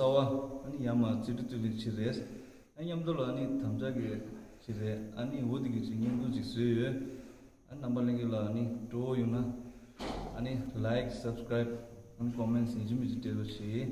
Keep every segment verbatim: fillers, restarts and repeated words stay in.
ཨ་ནི་ཡར་མར་རྩིས་སྤྲོད་རྩིས་ལེན་ཅིག་རེད། ཨ་མཉམ་དུ་ལ་ཨ་ནི་དམ་བཅའ་གི་ཅིག་རེད། ཨ་ནི་འོ་དེ་གི་ཅིག་བརྙན་ཐུང་ཅིག་བཟོས་ཡོད། ཨ་རྣམ་པ་ལྷན་རྒྱས་ལ་ཨ་ནི་སྤྲོ་བོ་ཡོང་ན་ཨ་ནི་like, subscribe and comment ཡིན་གཅིག་མིན་གཅིག་སྤྲད་རོགས་གྱིས།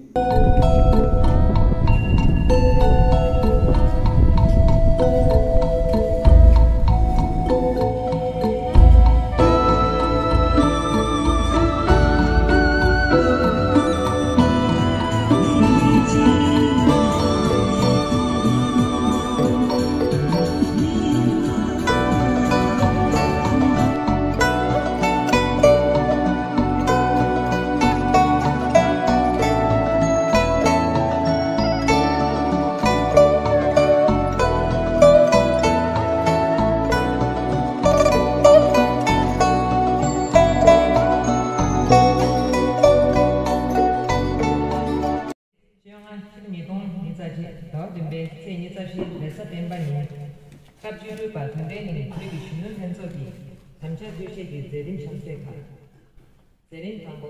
བཅོ་ལྔ་ཕྱི་ལོ་ཉིས་སྟོང་ཉི་ཤུ་རྩ་གཅིག་ཟླ་བ་བདུན་པའི་ཚེས་ཉི་ཤུ་རྩ་བཞི་རེས་གཟའ་སྤེན་པ་ཉིན། སྐབས་བཅུ་དྲུག་པ་དོན་ལྡན་གླིང་བོད་ཀྱི་གཞོན་ནུ་ལྷན་ཚོགས་ཀྱི་དམ་བཅའ་མཐུན་བཞེས་ཀྱི་མཛད་རིམ་གཤམ་གསལ་ཁག་མཛད་རིམ་དང་པོ།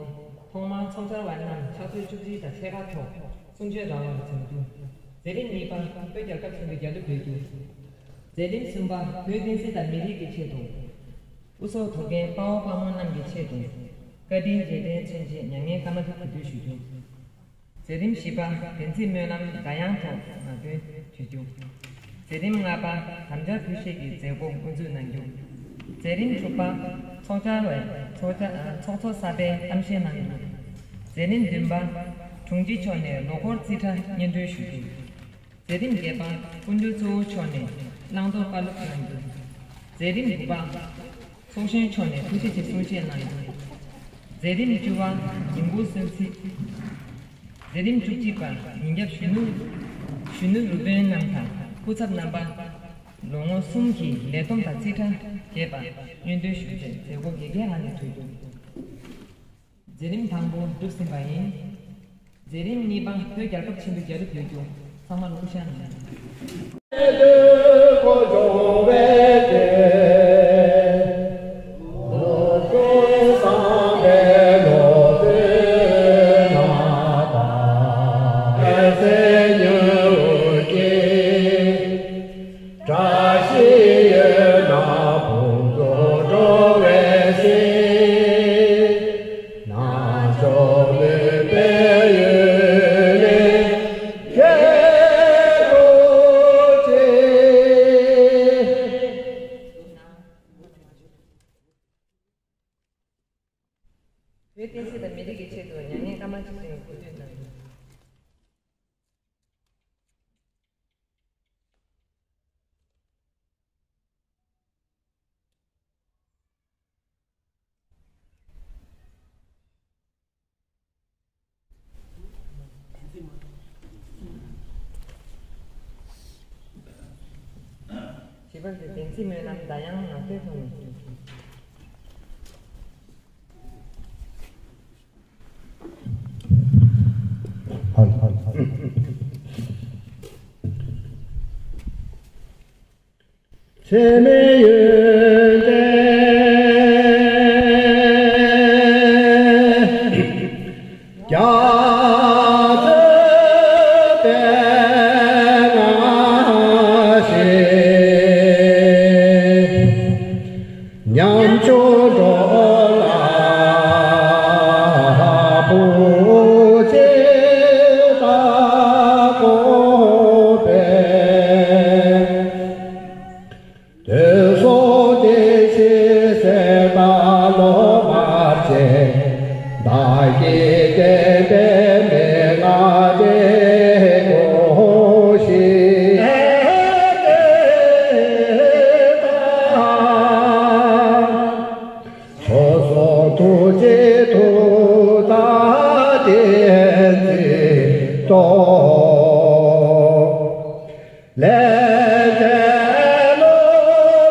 ཐོག་མར་ཚོགས་བཅར་བ་རྣམས་ཕྱག་ཚོད་བཅུ་གཅིག་དང་ཕྱེད་ཀ་ཐོག་གསུང་ཆོས་རང་དབང་དུ་འཛོམས་རྒྱུ། མཛད་རིམ་གཉིས་པ། བོད་རྒྱལ་ཁབ་ཆེན་པོའི་རྒྱལ་གླུ་འབོད་རྒྱུ། མཛད་རིམ་གསུམ་པ། བོད་བསྟན་སྲིད་དང་མི་རིགས་ཀྱི་ཆེད་དུ། དབུ་སོག་དོལ་རྒན་དཔའ་བོ་དཔའ་མོ་རྣམས་ཀྱི་ཆེད་དུ། བཀའ་དྲིན་རྗེས་དྲན་མཚོན་ཆེད་མྱ་ངན་ཀརྨ་ཐུགས་ཀྱི་འདུད་ཞུ་རྒྱུ། མཛད་རིམ་བཞི་པ། བདེན་ཚིག་སྨོན་ལམ་བརྡ་དབྱངས་ཐོག་ངག་འདོན་ཞུ་རྒྱུ། མཛད་རིམ་ལྔ་པ། དམ་བཅའ་མཐུན་བཞེས་ཀྱི་མཛད་སྒོ་དབུ་འཛུགས་གནང་རྒྱུ། མཛད་རིམ་དྲུག་པ། ཚོགས་བཅར་བས་ཚོགས་བཅར་ཚོགས་གཙོ་གསར་པའི་གཏམ་བཤད་གནང་རྒྱུ། མཛད་རིམ་བདུན་པ། དྲུང་ཆེ་མཆོག་ནས་ལོ་འཁོར་རྩིས་ཁྲ་སྙན་སྒྲོན་ཞུ་རྒྱུ། མཛད་རིམ་བརྒྱད་པ། སྐུ་མགྲོན་གཙོ་བོ་མཆོག་ནས་བླང་དོར་བཀའ་སློབ་གནང་རྒྱུ། མཛད་རིམ་དགུ་པ། ཚོགས་གཞོན་མཆོག་ནས་ཐུགས་རྗེ་ཆེ་གསུང་བཤད་གནང་རྒྱུ། མཛད་རིམ་བཅུ་པ། ཉིན་གུང་གསོལ་ཚིགས། མཛད་རིམ་བཅུ་གཅིག་པ། ཉིན་རྒྱབ་གཞོན་ནུ་གཞོན་ནུ་རུ་དཔོན་རྣམས་དང་སྐུ་ཚབ་རྣམ་པ། ལོ་ངོ་གསུམ་གྱི་ལས་བསྡོམས་དང་རྩིས་ཁྲ་རྒྱས་པ་སྙན་སྒྲོན་ཞུ་རྒྱུ། མཛད་སྒོ་དགེ་རྒན་ལགས་ནས་གྲོལ་རྒྱུ། མཛད་རིམ་དང་པོ་གྲུབ་ཟིན་པ་ཡིན། མཛད་རིམ་གཉིས་པ། བོད་རྒྱལ་ཁབ་ཆེན་པོའི་རྒྱལ་གླུ་འབོད་རྒྱུ། ཚང་མ་ལོངས་ཤ་ནས། བཀྲ་ཤིས་ཡོད་ན་ཕུན་ཚོགས་འགྲོ་བའི་ཕྱིར། ནམ་མཆོག་མོས་པའི་ཡུལ་ལས་རྒྱལ་བ་ཅན། བོད་བསྟན་སྲིད་དང་མི་རིགས་ཀྱི་ཆེད་དུ་མྱ་ངན་སྐར་མ་གཅིག་བཞེས་ནས་གུས་འདུད་གནང་ཡོད། བཞི་པ་དེ་བདེན་ཚིག་སྨོན་ལམ་བརྡ་དབྱངས་ངག་འདོན་ཐོག་ནས། ཚད་མེད་ཡོན་ཏན་རྒྱ་མཚོའི་གཏེར་ལྔ་ཞིག་ཉམ་ཆུང་འགྲོ་ལ་བུ་ཆེ་དང་དགོངས་པའི། དུས་གསུམ་བདེ་གཤེགས་སྲས་དང་སློབ་མར་བཅས། བདག་གིས་བསྟན་པའི་མན་ངག་དེ་དགོངས་ཤིག་སོ་སོ་ཐུགས་རྗེ་ཐུགས་དང་བདེན་ཚིག་སྟོང་། ལས་འབྲས་བསླུ་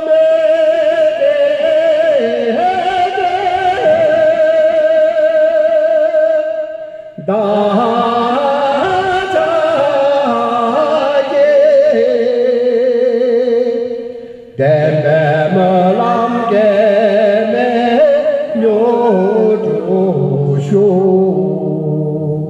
མེད་བདེན་བདག་ཅག་གི། བདེན་པའི་སྨོན་ལམ་གེགས་མེད་མྱུར་འགྲུབ་ཤོག་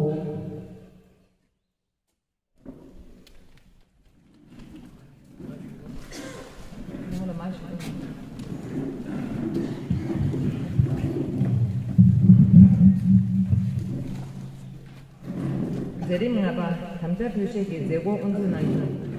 མཛད་རིམ་ལྔ་པ་དམ་བཅའ་འཕྲོད་བཞེས་ཀྱི་མཛད་སྒོ་དབུ་འཛུགས་གནང་རྒྱུ།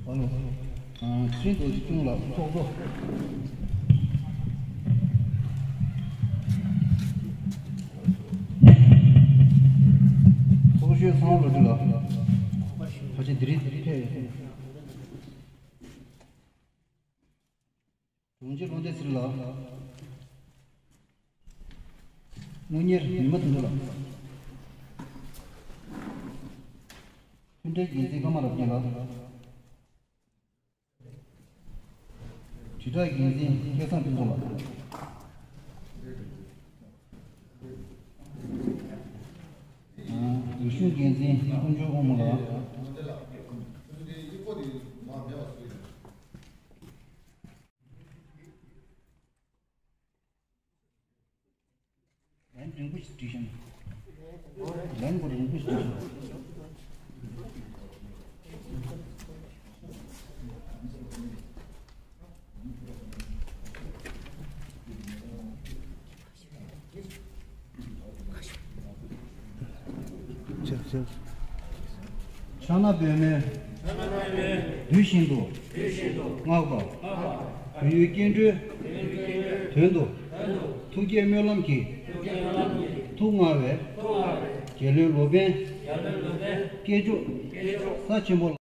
ཨ་ལོ། ཨ། ཚེ་རིང་རྡོ་རྗེ་ཁྱུང་ལགས་ཚོགས་གཙོ། ཚོགས་གཞོན་ཚངས་པ་བློ་གྲོས་ལགས་ཕལ་ཆེར་འདི་རིང་ཕེབས་ཡོད། དྲུང་ཆེ་བློ་བདེ་ཚེ་རིང་ལགས། དངུལ་གཉེར་ཉི་མ་དོན་གྲུབ་ལགས། མཐུན་འབྲེལ་འགན་འཛིན་ཀརྨ་རབ་རྒྱས་ལགས། དྲིལ་བསྒྲགས་འགན་འཛིན་སྐལ་བཟང་ཕུན་ཚོགས་ལགས། རིག་གཞུང་འགན་འཛིན་དཀོན་མཆོག་དབང་མོ་ལགས། ལན་རིང་པོ་ཞིག་བྲིས་ཤིང་། ལན་པོ་རིང་པོ་ཞིག་བྲིས་ཤིང་། ཕྱག་ན་པདྨོ། དུས་བཞིན་དུ། བསྔགས་པ། བོད་ཡུལ་སྐྱེ་འགྲོའི། དོན་དུ། ཐུགས་བསྐྱེད་སྨོན་ལམ་གྱིས། ཐུགས་མངའ་བའི། རྒྱལ་བློན་ལོ་པཎ། སྐྱེས་མཆོག་ས་ཆེན་པོ།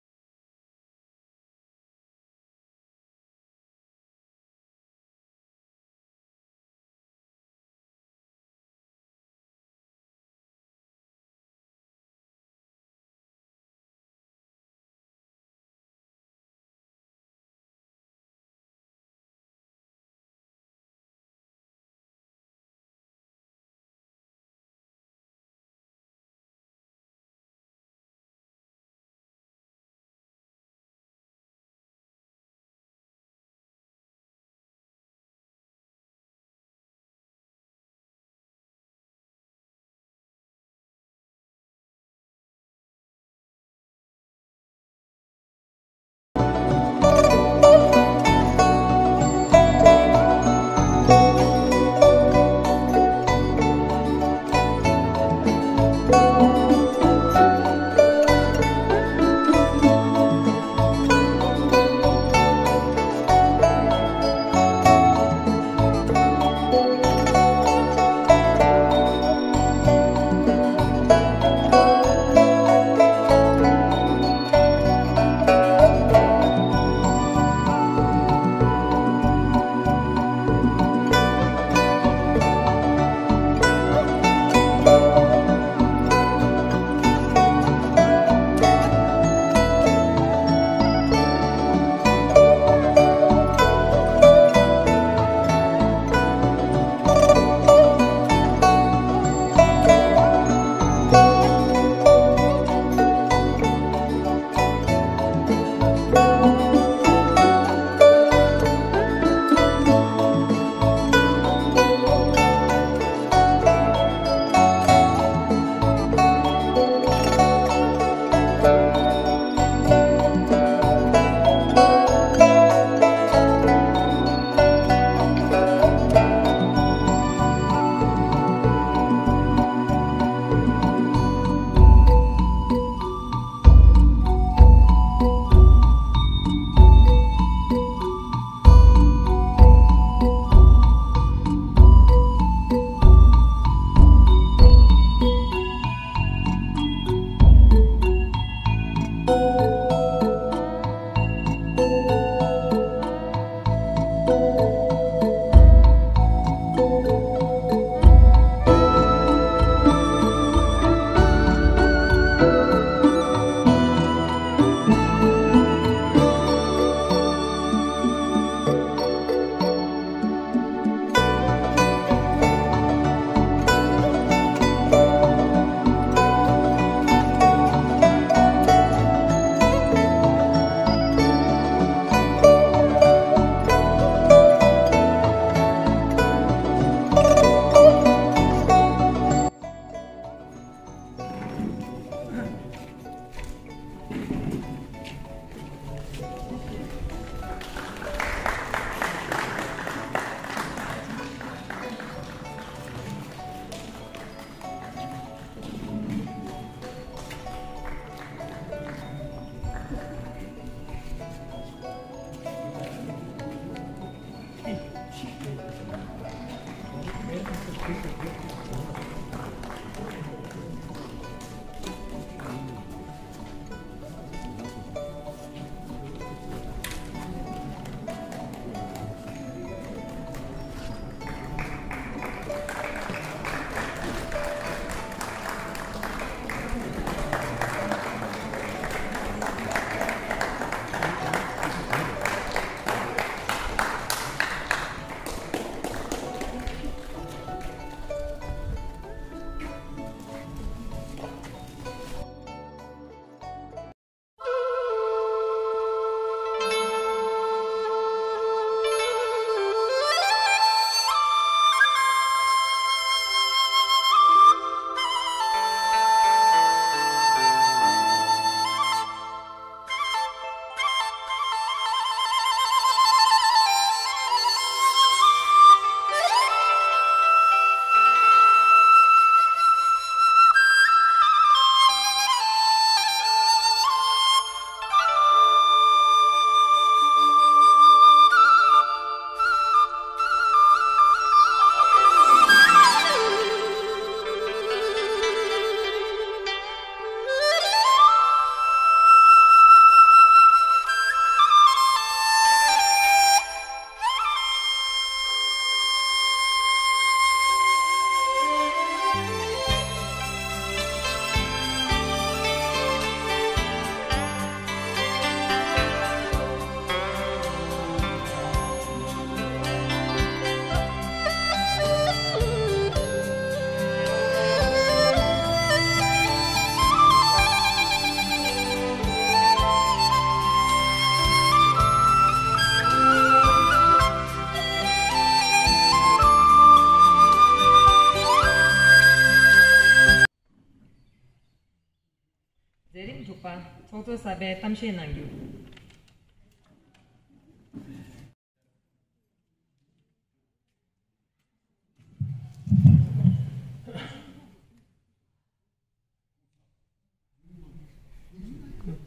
མཛད་རིམ་དྲུག་པ། ཚོགས་གཙོ་གསར་པས་གཏམ་བཤད་གནང་རྒྱུ།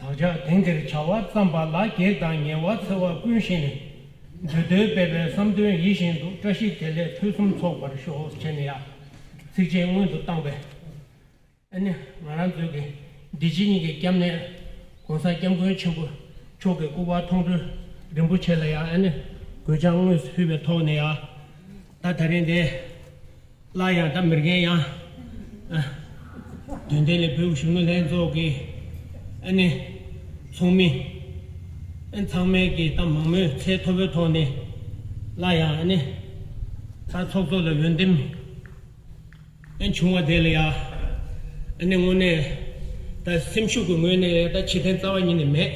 བདག་ཅག་དེང་འདིར་བྱ་བ་བརྩམས་པ་ལ། གེགས་དང་ཉེས་པ་འཚེ་བ་ཀུན་ཞི་ནས། འདོད་དོན་སྤེལ་བའི་བསམ་དོན་ཡིད་བཞིན་དུ། བཀྲ་ཤིས་བདེ་ལེགས་ཕུན་སུམ་ཚོགས་པར་ཤོག་ཅེས་ནས་ཡང་ཚིགས་བཅད་སྔོན་དུ་བཏང་བས། ཨ་ནི་ང་རང་ཚོའི་གི་འདི་ཕྱི་གཉིས་ཀྱི་སྐྱབས་གནས་༸གོང་ས་༸སྐྱབས་མགོན་ཆེན་པོ་མཆོག་གི་སྐུ་པར་མཐོང་གྲོལ་རིན་པོ་ཆེ་ལ་ཡང་ཨ་ནི་གུས་ཕྱག་དངོས་སུ་ཕུལ་བའི་ཐོག་ནས་ཡང་། ད་ད་རིང་འདི་སླར་ཡང་ད་མི་རྒན་ཡང་། དོན་ལྡན་ལས་བོད་གཞོན་ནུ་ལྷན་ཚོགས་ཀྱི་ཨ་ནི་ཚོགས་མི་ཨ་ཚང་མས་ཀྱི་ད་མང་མོས་ཚད་མཐོ་པོའི་ཐོག་ནས་སླར་ཡང་ཨ་ནི་ད་ཚོགས་གཙོ་ལ་འོས་འདེམས་ཨ་བྱུང་བ་དེ་ལ་ཡ། ཨ་ནི་དངོས་གནས་ད་སེམས་ཤུགས་ཀྱི་ངོས་ནས་ད་ཕྱིར་འཐེན་རྩ་བ་ཉིད་ནས་མེད།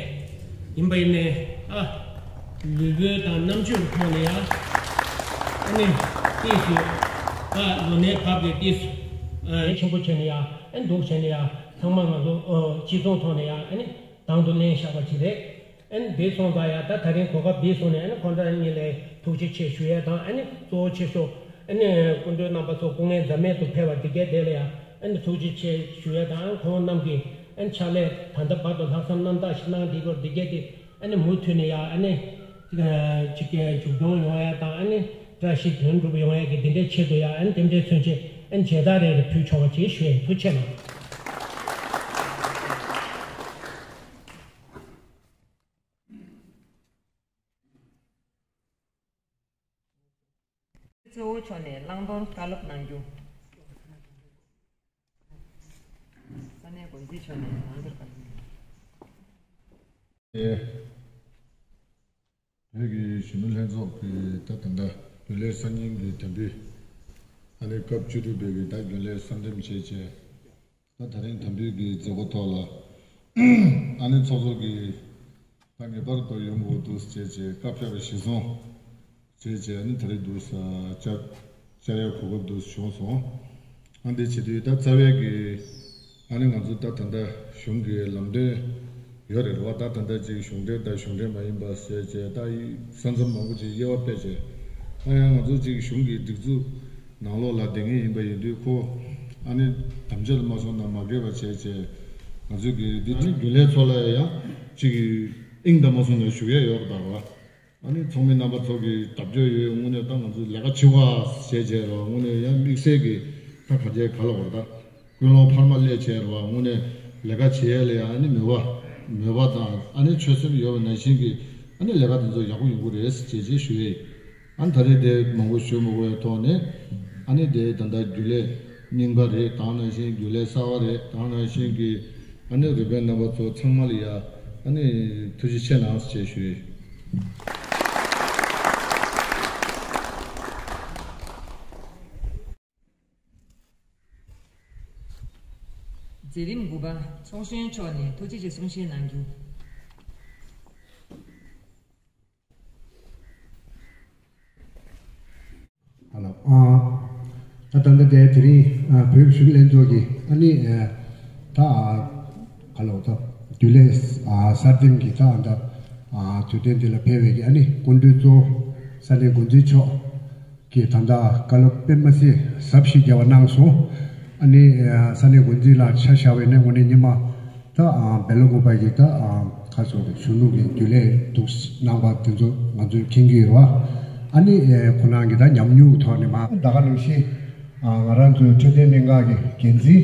ཡིན་པ་ཡིན་ནའི་ཨ། ལུས་པོའི་དང་རྣམ་དཔྱོད་ཀྱི་ཐོག་ནས་ཡ། ཨ་ནི་ཏོག་ཙམ་ད་ལོ་ནའི་བབ་ཀྱི་ཏོག་ཙམ་ཨ་ཆེན་པོ་བྱས་ནས་ཡ། ཨ་ནི་འདུག་བྱས་ནས་ཡ། ཚང་མ་ང་ཚོ་ཨ་སྤྱི་ཚོགས་ཐོག་ནས་ཡ། ཨ་ནི་དང་དུ་ལེན་བཞག་པ་ཅིག་རེད། ཨ་ནི་འདི་སོང་ཙང་ཡ། ད་ད་རིང་གོ་སྐབས་འདི་བཟུང་ནས་ཨ་ནི་ཁོང་རྣམ་གཉིས་ལ་ཐུགས་རྗེ་ཆེ་ཞུ་ཡ་དང་། ཨ་ནི་གཙོ་བོ་ཆེ་ཤོས་ཨ་ནི་སྐུ་མགྲོན་རྣམ་པ་ཚོ་སྐུ་ངལ་འཛེམས་མེད་དུ་ཕེབས་པ་འདི་གའི་དེ་ལ་ཡ། ཨ་ནི་ཐུགས་རྗེ་ཆེ་ཞུ་ཡ་དང་། ཨ་ནི་ཁོང་རྣམས་ཀྱིས་ཨ་ནི་ཕྱག་ལས་ད་ལྟ་བར་དུ་ལྷག་བསམ་རྣམ་དག་ཞིག་གནང་། འདི་སྐོར་འདི་གའི་དེ་ཨ་ནི་མུ་མཐུད་ནས་ཡ། ཨ་ནི་ཅིག་ཅིག་མཇུག་སྐྱོང་ཡོང་ཡ་དང་། ཨ་ནི་བཀྲ་ཤིས་དོན་འགྲུབ་ཡོང་ཡ་གི་འདི་འདྲའི་ཆེད་དུ་ཡ། ཨ་ནི་རྟེན་འབྲེལ་མཚོན་ཆེད་ཨ་ནི་མཇལ་དར་རེ་རེ་ཕུལ་ཆོག་པ་ཅིག་ཞུ་ཡ་ཡིན། ཐུགས་རྗེ་ཆེ་གནང་། གཙོ་བོ་མཆོག་ནས་བླང་དོར་བཀའ་སློབ་གནང་རྒྱུ། ས་གནས་འགོ་འཛིན་མཆོག་ནས་བླང་དོར་བཀའ་སློབ་གནང་རྒྱུ། བོད་ཀྱི་གཞོན་ནུ་ལྷན་ཚོགས་ཀྱི་ད་ད་ལྟ་རྒྱུན་ལས་གསར་རྙིང་གི་དམ་འབུལ། ཨ་ནི་སྐབས་བཅུ་དྲུག་པའི་གི་ད་རྒྱུན་ལས་གསར་འདེམས་བྱས་རྗེས། ད་ད་རིང་དམ་འབུལ་གྱི་མཛད་སྒོ་ཐོག་ལ། ཨ་ནི་ཚོགས་གཙོ་གིས་ད་ངེས་པར་དུ་ཡོང་དགོས་འདུག་ཟེར་བྱས་བཀའ་ཕེབས་པ་གཞིར་བཟུང་བྱས་བྱས། ཨ་ནི་ད་རེས་འདུག་ས་བཅར་བཅར་ཡག་གོ་སྐབས་འདུག་བྱུང་སོང་། ཨ་འདི་བྱེད་དུས་ད་རྩ་བའི་གི་ཨ་ནི་ང་ཚོ་ད་ད་ལྟ་གཞུང་གི་ལམ་སྟོན་ཡོད་རེད་བ། ད་ད་ལྟ་ཅིག་གཞུང་འབྲེལ་དང་གཞུང་འབྲེལ་མ་ཡིན་པ་ཟེར་བྱས། ད་ས་མཚམས་མང་པོ་ཅིག་དབྱེ་བ་ཕྱེ་བྱས། ཨ་ཡང་ང་ཚོ་ཅིག་གཞུང་གི་སྒྲིག་འཛུགས་ནང་ལོགས་ལ་བསྡད་མཁན་ཡིན་པ་ཡིན་དུས། ཁོ་ ཨ་ནི་དམ་བཅའ་ལ་མ་སོང་ན་མ་འགལ་བ་བྱས་བྱས། ང་ཚོས་ཀྱི་འདི་ནི་རྒྱུན་ལས་ཚོ་ལ་ཡང་ཅིག་གི་དབྱིངས་དང་མ་སོང་ན་ཞུ་ཡས་ཡོད་རེད་ད་ར། ཨ་ནི་ཚོགས་མི་རྣམ་པ་ཚོ་གི་རྒྱབ་སྐྱོར་ཡོད། དངོས་གནས་ད་ང་ཚོ་ལས་ཀ་བྱེད་པ་བྱས་བྱས་ར། དངོས་གནས་ཡང་དམིགས་བསལ་གྱི་ད་ག་རེ་ག་ལ་བར་ད་ཀུན་སློང་འཕར་མ་སླེབས་བྱས་ར། དངོས་གནས་ལས་ཀ་བྱེད་ཡས་ལ་ཡང་ཨ་ནི་མོས་པ་མོས་པ་དང་ཨ་ནི་ཆོད་སེམས་ཡོད་པ་ནང་བཞིན་གྱི་ཨ་ནི་ལས་ཀ་དེ་ཚོ་ཡག་པོ་ཡོང་གི་རེད་ཅེས་ཅེས་ཞུ་ཡས་ཡིན། ཨ་ནི་ད་རེས་དེ་མང་པོ་ཞུ་མི་དགོས་པའི་ཐོག་ནས། ཨ་ནི་དེ་ད་ལྟ་རྒྱུན་ལས་རྙིང་པ་རེད། དེ་ནང་བཞིན་རྒྱུན་ལས་གསར་པ་རེད། དེ་ནང་བཞིན་གྱི་ཨ་ནི་རེ་འབོད་རྣམ་པ་ཚོ་ཚང་མ་ལ་ཡ་ཨ་ནི་ཐུགས་རྗེ་ཆེ་གནང་ཞེས་ཞུ་ཡི། མཛད་རིམ་དགུ་པ། ཚོགས་གཞོན་མཆོག་ནས་ཐུགས་རྗེ་ཆེ་གསུང་བཤད་གནང་རྒྱུ། ཨ་ལ། ཨ། ད་ད་ལྟ་དེ་དེ་རིང་ཨ་བོད་ཀྱི་གཞོན་ནུ་ལྷན་ཚོགས་ཀྱི་ཨ་ནི་ཨ་ད་ཨ་ག་ལ་འོ་ད་རྒྱུན་ལས་ཨ་གསར་འདེམས་ཀྱི་ད་ཨ་ད་ཨ་དུས་སྟོན་འདི་ལ་ཕེབས་པའི་གི་ཨ་ནི་སྐུ་མགྲོན་གཙོ་བོ་ས་གནས་འགོ་འཛིན་མཆོག་གིས་ད་ལྟ་བཀའ་སློབ་དཔེ་མ་སྲིད་ཟབ་ཞིག་རྒྱབ་པ་གནང་སོང་། ཨ་ནི་ཨ་ས་གནས་འགོ་འཛིན་ལགས་ཆ་བཞག་པ་ཡིན་ན་དངོས་གནས་སྔོན་མ། ད་ཨ་བེ་ལོ་ཀུ་པ་གི་ད་ཨ་ཁ་སོ་གཞོན་ནུ་གི་རྒྱུན་ལས་འདུག་གནང་བ་དེ་ཚོ་ང་ཚོས་མཁྱེན་གྱི་ཡོད་རེད་བ། ཨ་ནི་ཨེ་ཁོ་རང་གི་ད་ཉམས་མྱོང་གི་ཐོག་ནས་མ་ད་ག་ནང་བཞིན་ཨ་ང་རང་ཚོའི་འཕྲོད་བསྟེན་ལྷན་ཁང་གི་འགན་འཛིན།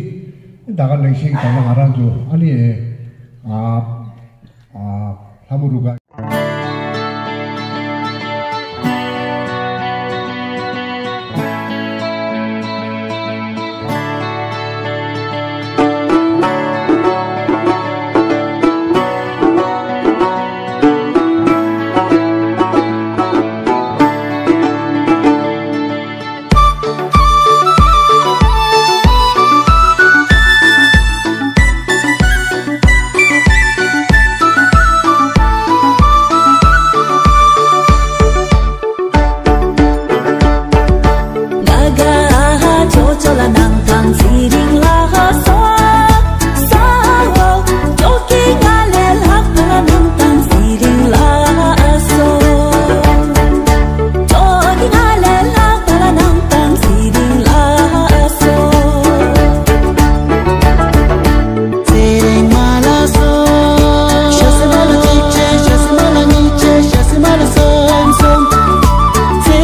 ད་ག་ནང་བཞིན་ད་ལྟ་ང་རང་ཚོ་ཨ་ནི་ཨེ་ཨ་ཨ་ལྷ་མོ་རུ་ཁག་ཚེ་རིང་མ་ལ་གསུམ། ཞབས་སེ་མ་ལ་གཅིག་བྱས། ཞབས་སེ་མ་ལ་གཉིས་བྱས། ཞབས་སེ་མ་ལ་གསུམ་གསུམ། ཚེ་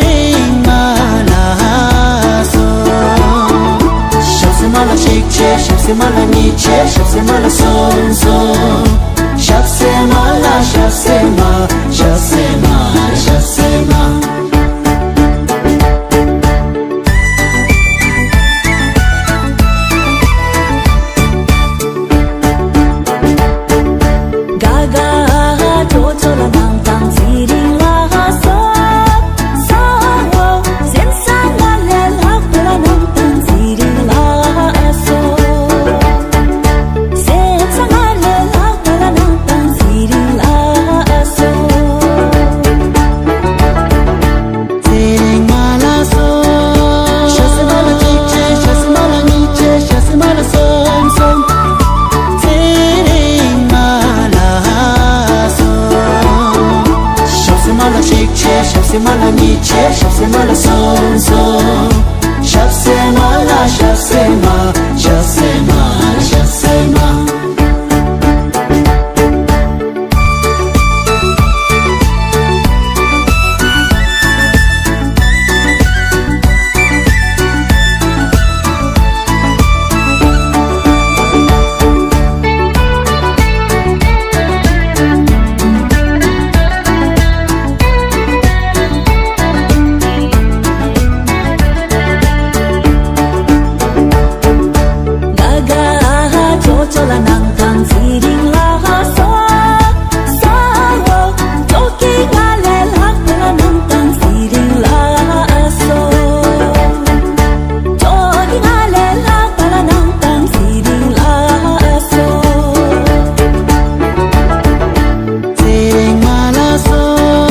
རིང་མ་ལ་གསུམ། ཞབས་སེ་མ་ལ་གཅིག་བྱས། ཞབས་སེ་མ་ལ་གཉིས་བྱས། ཞབས་སེ་མ་ལ་གསུམ་གསུམ། ཞབས་སེ་མ་ལ། ཞབས་སེ་མ། ཞབས་སེ་མ། ཞབས་སེ་མ། ཚེ་རིང་མ་ལ་གསུམ། ཞབས་སེ་མ་ལ་གཅིག་བྱས། ཞབས་སེ་མ་ལ་གཉིས་བྱས། ཞབས་སེ་མ་ལ་གསུམ་གསུམ། ཚེ་རིང་མ་ལ་གསུམ། ཞབས་སེ་མ་ལ་གཅིག་བྱས། ཞབས་སེ་མ་ལ་གཉིས་བྱས། ཞབས་སེ་མ་ལ་གསུམ་གསུམ། ཞབས་སེ་མ་ལ། ཞབས་སེ་མ། ཞབས་སེ་མ། ཞབས་སེ་མ། ཚེ་རིང་མ་ལ་གསུམ།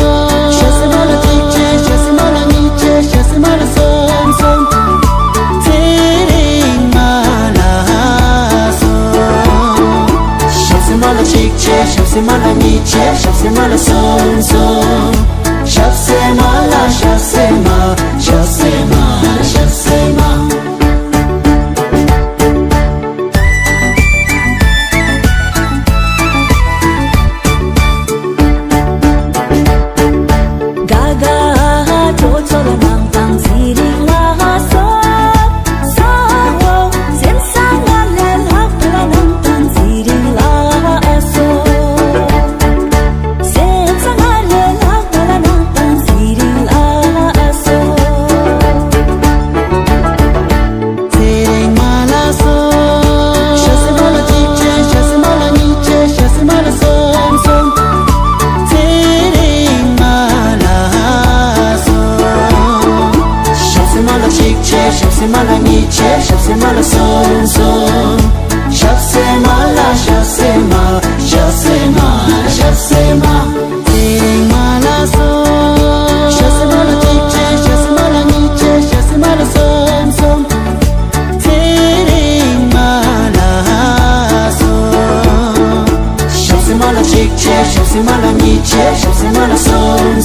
ཞབས་སེ་མ་ལ་གཅིག་བྱས། ཞབས་སེ་མ་ལ་གཉིས་བྱས། ཞབས་སེ་མ་ལ་གསུམ་གསུམ། ཚེ་རིང་མ་ལ་གསུམ། ཞབས་སེ་མ་ལ་གཅིག་བྱས། ཞབས་སེ་མ་ལ་གཉིས་བྱས། ཞབས་སེ་མ་ལ་གསུམ་གསུམ། ཞབས་སེ་མ་ལ། ཞབས་སེ་མ། ཞབས་སེ་མ། ཞབས་སེ་མ། མ་ལ་ཉིད་ཆེ་ཞབས་སེ་མ་ལ་སོང་།